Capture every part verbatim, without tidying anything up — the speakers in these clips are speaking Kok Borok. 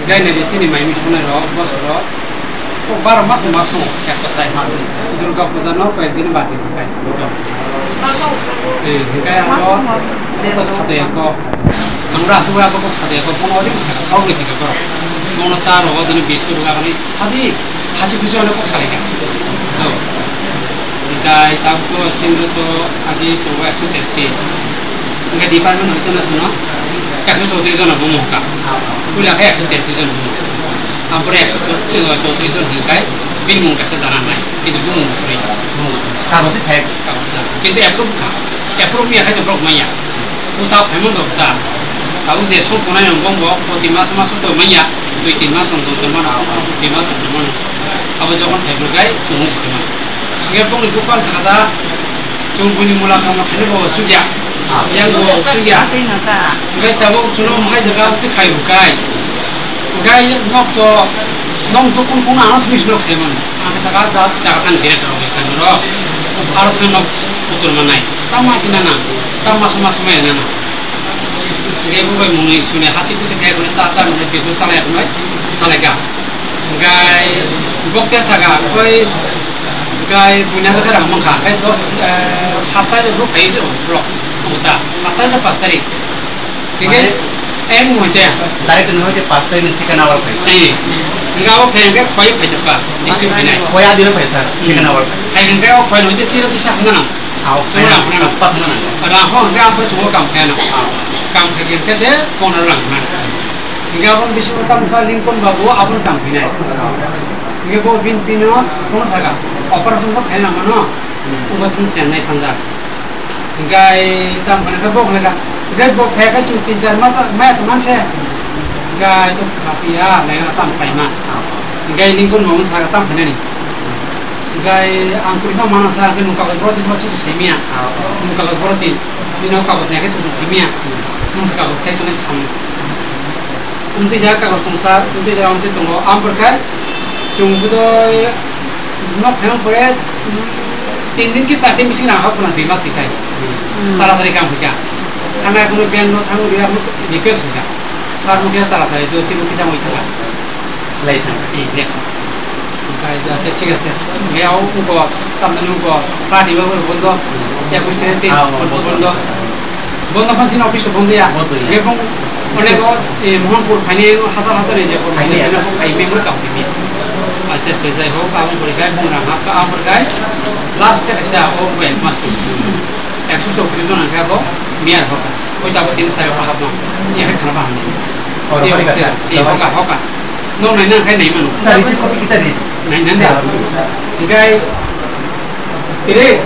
Gaina di sini mai misonai rok, bos rok. O baro mas mas mo, ekta tai mas. Durga puja no koi din bati kai. Eh, hikai aro, to sate ko. Ang ra suwa ko sate ko, kono di sa ko ni ko. Kono cha ro din biskut la ni. Sadi, hasi kusi ono kok salai ka. To. Dai tab to chinro to agi to ekso tetris. Engka department hoito na suno. Ekso chowtris jona bumo ka. Pura khe ekso tetris jona bumo. Ampore ekso chowtris jon hikai. Bini mung kaisa dana nai. Kintu bumo puri. Kagosi thek. Kintu approve ka. Approve ya khai to block maya. Uta phaimon do ta. Tabuk je song tongnai nang bong bo, proti mas mas to manya, dui tin mas song song tongmano, dui mas song tongmano. Abo jokon phaibrwk gai chungo khema. Nge bongni bupan sakha da, chung buini mula khamna khaini bo chukya. Yang bo chukya. Nge tabuk chuno hai jaga ti khai bukai. Ngai nok to, nong to kun kun anas mis nok seman. Ang saka jaga khan gere to nok seman ro. Aro khan nok utur manai. Tama kina na, tama sama sama ya na. Ngai bubai muni suni hasi kuchi khai kuni cha ta muni bisu chalai kunai, chalai ka. Ngai bokte saka, koi ngai buina ta rang mangkha, ngai dos, eh, sat tarik buk phai se bro, uta, sat tarik pas tarik. Thik hai? Mane, ek muhinte. Direct no hoite pas tarik ni second hour phai se. Ei, ngai o phai ngai koi phai japa, district binai. Koi a dino phai sir, second hour phai. Hai ngai o phai no hoite chiro tisa hanga na. Aw, chungo rang phunano. Rang ho hwnkhe ang phai chungo kam khaiyano. Kam khaikhe hwnkhe se kongna rang phunano. Hwnkhe aboni bisingo tamo kha Lincoln babu abono kam khainai. Hwnkhe bo bini pino kono saka operation bo khaina mano. Wngkha chwng Chennai thangjak. Hwnkhe tamo khaina khe bo khaina kha. Hwnkhe bo khaya khe chwng tin char mas maya tongmani se. Hwnkhe tok saka phiya laina tamo khlaima. Hwnkhe Lincoln babu saka tamo khainani. Hwnkhe ang kwrwima mana sa, hwnkhe nwng kagoj borok din chuchu semiya. Nwng kagoj borok din. Bini o kagoj nai khe chuchu semiya. Nwng se kagoj khai tongnai samung. Wngtwi jaga kagoj tong sar, wngtwi jaga wngtwi tongo. Ang pore khe chwng budoi nok phaiyang pore, mm, tin din ki char din bising rang hap khna dui mas ni khai. Taratari kam khaikha. Thangna kuno bank no thang rwya kuno request khaikha. Sir, mungkin taratari do, sini kisa mui thangka. Lai thang. Eh, dek. Oke, acha, thik ase. Oke, au, uko, tamni uko, party ba bondo. Ya, kuis tene tes, ah, bondo. Bondo. Bondo phan chini office bondo ya. Bondo ya. Oke, bong, onek o, eh, Mohanpur phaini, hazar hazar ni je, phaini, phaini, phaini, phaini, kam phaini. Acha, se jai ho, kam pori kai, bong rang ha, kam pori kai. Last te kaisa, o, bai, mas tu. Ekso chowtris jon ang kha bo, miyar ho. Oi jabo tin sai ho hapno. Ni hai khana ba hamni. Oro, oi, oi, hoka, hoka. Nok naina khai nai mano. Sir, receipt copy kisa di. Nai nanda. Sir. Hikai. Tire.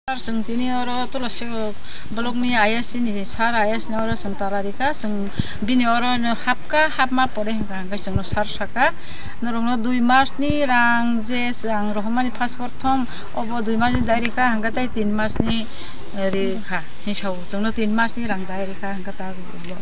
Sir, chwng tini oro Tulasi block ni I S ni sir I S ni oro chwng tara rikha, chwng bini oro no hapka, hapma pore hwnkha hwnkhe chwngno sir saka, norokno dui mas ni rang je chwng rohormani first prothom obo dui mas ni dai rikha, hwnkhe tei tin mas ni rikha. Hinsa o chwngno tin mas ni rang dai rikha hwnkhe ta bo.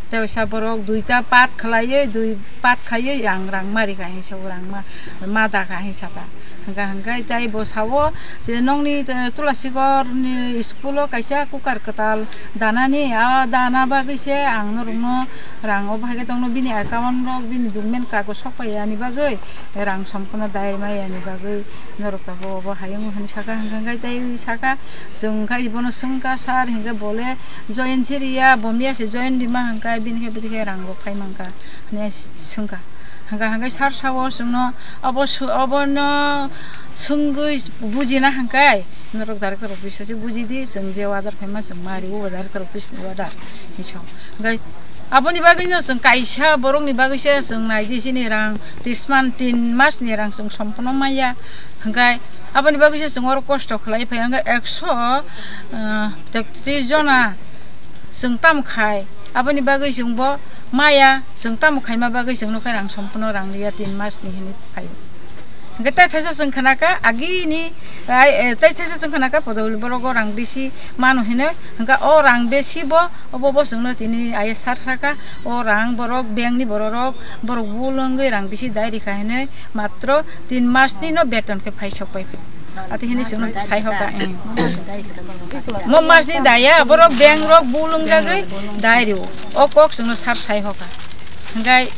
Tei waisa borok duita part khlaiwi, dui part khaiwi ang rang ma rikha, hinsa o rang ma, ma da kha hinsa ta. Hwnkha hwnkhe tei bo sao je nokni, eh, Tulasigor ni school o kaisa cooker kwtal danani, a dana bagwi se ang norokno rang o bahai khe tongno bini account rok bini document kago sok pai yani bagwi rang somphono dai ma yani bagwi norok tabuk obo hayung hwnwi saka hwnkha hwnkhe tei saka. Chwng khe bono swngkha, "Sir," hinkhe bole join siriya, bo miya se join rima hwnkhe, bini khe bini khe rang bo phai mankha hwnwi swngkha. Hwnkha hwnkhe sar sao chwngno obo sw-, obono swngwi bujina hwnkhe norok director office se bujidi, chwng je order khaima chwng ma rio director office ni order hinwi sao. Hwnkhe aboni bagwino chwng kaisa borokni bagwi se chwng naidi chini rang tisman tin masni rang chwng sompono maya. Hwnkhe aboni bagwi se chwng oro kosto khlai phai hwnkhe ekso, ah, tektris jona chwng tamo khai, aboni bagwi chwngbo maya, chwng tamo khaima bagwi chwng nokha rang sompono rang liya tin masni hinwi phaio. Hwnkhe tei thaisa chwng khnakha agini, ai, eh, tei thaisa chwng khnakha podobil borogo rang bisi mano hinwi, hwnkhe o rang bisi bo, obo bo chwngno tini aya sar sakha, o rang borok bankni bororok, borok bul wngwi rang bisi dai rikha hinwi, matro tin masni no beton khe phai sok pai phai. Ati hinwi chwngno sai hoka, eh. Mo masni daya borok bank rok bul wngjagwi dai rio. O kok chwngno sar sai hoka. Hwnkhe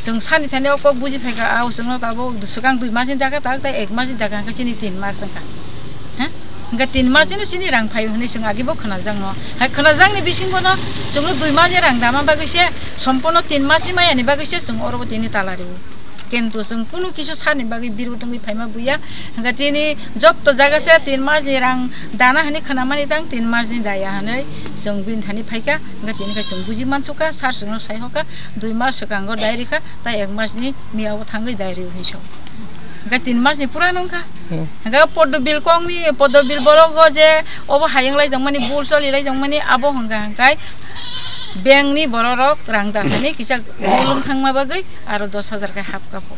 chwng sani thani o kok buji phaikha, au chwngno tabuk swkang dui masni dakha tak, tak ek masni dakha hwnkhe chini tin mas wngkha. Ha? Hwnkhe tin masni no chini rang phaio hinwi chwng agi bo khwnajakno. Hai khwnajakni bisingo no chwngno dui masni rang dama bagwi se, sompono tin masni mayani bagwi se chwng oro bo tini tala rio. Kintu chwng kunu kisu sani bagwi birbo tongwi phaima buya. Hwnkhe chini jotto jaga se tin masni rang dana hinwi khwnamani tang tin masni daya hinwi chwng bini thani phaikha. Hwnkhe tini khe chwng buji mansukha, sar chwngno sai hoka, dui mas swkango dai rikha, tai ek masni miyao thangwi dai rio hinwi sao. Hwnkhe tin masni pura nungkha. Hmm. Hwnkhe Poddo Bill kokni, Poddo Bill borogo je obo hayung lai tongmani, bul choli lai tongmani, abo hwnkha hwnkhe bankni bororok rang dakhani kisa bul wng thangma bagwi aro dos hajar khe hapkha pho.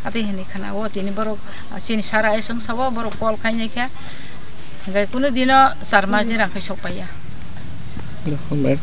Atwi hinwi khna o tini borok, ah, chini sara ai chwng sabo borok call khainai kha. Hwnkhe kunu dino char masni rang khe sokpaiya. Hambai.